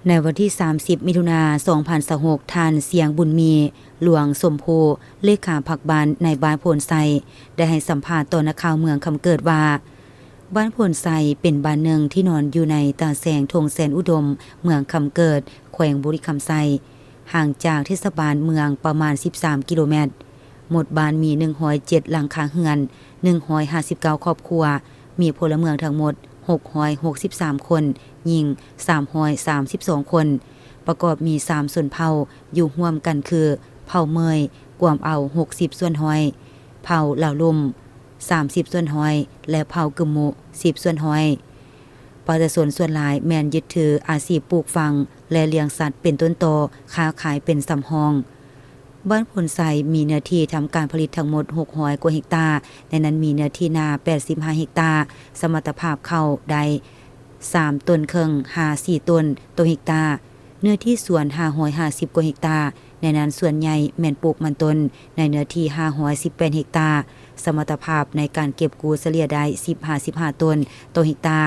ໃນວັນທີສາມສິບ ມິຖຸນາ ສອງພັນຊາວຫົກ ທ່ານ ສຽງບຸນມີ ຫຼວງສົມພູ ເລຂາພັກບ້ານໃນບ້ານໂພນໄຊ ໄດ້ໃຫ້ສຳພາດຕໍ່ນັກຂ່າວເມືອງຄຳເກີດວ່າ ບ້ານໂພນໄຊເປັນບ້ານໜຶ່ງທີ່ນອນຢູ່ໃນຕາແສງທົ່ງແສນອຸດົມ ເມືອງຄຳເກີດ ແຂວງບໍລິຄຳໄຊ, ຫ່າງຈາກເທດສະບານເມືອງປະມານສິບສາມກິໂລແມັດ. ໝົດບ້ານມີໜຶ່ງຮ້ອຍເຈັດຫຼັງຄາເຮືອນ, ໜຶ່ງຮ້ອຍຫ້າສິບເກົ້າຄອບຄົວ, ມີພົນລະເມືອງທັງໝົດຫົກຮ້ອຍຫົກສິບສາມຄົນ, ຍິງສາມຮ້ອຍສາມສິບສອງຄົນ, ປະກອບມີສາມຊົນເຜົ່າຢູ່ຮ່ວມກັນຄື ເຜົ່າເໝີຍ ກວມເອົາຫົກສິບສ່ວນຮ້ອຍ, ເຜົ່າລາວລຸ່ມສາມສິບສ່ວນຮ້ອຍ ແລະ ເຜົ່າກຶມມຸສິບສ່ວນຮ້ອຍ. ປະຊາຊົນສ່ວນຫຼາຍແມ່ນຍຶດຖືອາຊີບປູກຝັງ ແລະ ລ້ຽງສັດເປັນຕົ້ນຕໍ, ຄ້າຂາຍເປັນສຳຮອງ. ບ້ານໂພນໄຊມີເນື້ອທີ່ທຳການຜະລິດທັງໝົດຫົກຮ້ອຍກວ່າເຮັກຕາ, ໃນນັ້ນມີເນື້ອທີ່ນາແປດສິບຫ້າເຮັກຕາ, ສະມັດຕະພາບເຂົ້າໄດ້ສາມໂຕນເຄິ່ງຫາສີ່ໂຕນຕໍ່ເຮັກຕາ, ເນື້ອທີ່ສວນຫ້າຮ້ອຍຫ້າສິບກວ່າເຮັກຕາ, ໃນນັ້ນສ່ວນໃຫຍ່ແມ່ນປູກມັນຕົ້ນໃນເນື້ອທີ່ຫ້າຮ້ອຍສິບແປດເຮັກຕາ, ສະມັດຕະພາບໃນການເກັບກູ້ສະເລ່ຍໄດ້ສິບຫາສິບຫ້າໂຕນຕໍ່ເຮັກຕາ,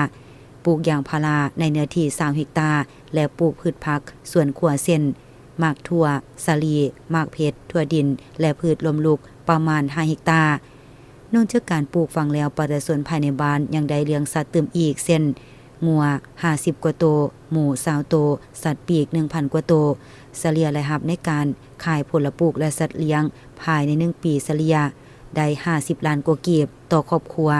ປູກຢາງພາລາໃນເນື້ອທີ່ຊາວເຮັກຕາ ແລະ ປູກພືດຜັກສວນຄົວເຊັ່ນ ໝາກຖົ່ວ, ສາລີ, ໝາກເຜັດ, ຖົ່ວດິນ ແລະ ພືດລົມລຸກປະມານຫ້າເຮັກຕາ. ນອກຈາກການປູກຝັງແລ້ວ, ປະຊາຊົນພາຍໃນບ້ານຍັງໄດ້ລ້ຽງສັດຕື່ມອີກ ເຊັ່ນ ງົວຫ້າສິບກວ່າໂຕ, ໝູຊາວໂຕ, ສັດປີກໜຶ່ງພັນກວ່າໂຕ. ສະເລ່ຍລາຍຮັບໃນການຂາຍຜົນລະປູກ ແລະ ສັດລ້ຽງພາຍໃນໜຶ່ງປີສະເລ່ຍໄດ້ຫ້າສິບລ້ານກວ່າກີບຕໍ່ຄອບຄົວ.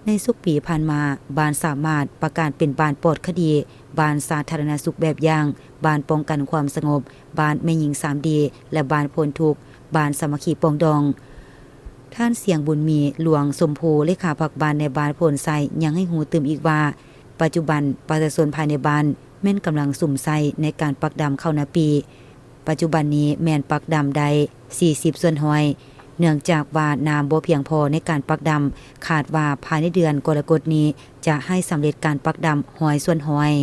ໃນສຸກປີຜ່ານມາ, ບ້ານສາມາດປະກາດເປັນບ້ານປອດຄະດີ, ບ້ານສາທາລະນະສຸກແບບຢ່າງ, ບ້ານປ້ອງກັນຄວາມສະຫງົບ, ບ້ານແມ່ຍິງສາມດີ ແລະ ບ້ານພົ້ນທຸກ, ບ້ານສາມັກຄີປອງດອງ. ທ່ານ ສຽງບຸນມີ ຫຼວງສົມພູ ເລຂາພັກບ້ານໃນບ້ານໂພນໄຊ ຍັງໃຫ້ຮູ້ຕື່ມອີກວ່າ ປັດຈຸບັນປະຊາຊົນພາຍໃນບ້ານແມ່ນກຳລັງສຸມໃສ່ໃນການປັກດຳເຂົ້ານາປີ. ປັດຈຸບັນນີ້ແມ່ນປັກດຳໄດ້ສີ່ສິບສ່ວນຮ້ອຍ ເນື່ອງຈາກວ່ານ້ຳບໍ່ພຽງພໍໃນການປັກດຳ, ຄາດວ່າພາຍໃນເດືອນກໍລະກົດນີ້ຈະໃຫ້ສຳເລັດການປັກດຳຮ້ອຍສ່ວນຮ້ອຍ.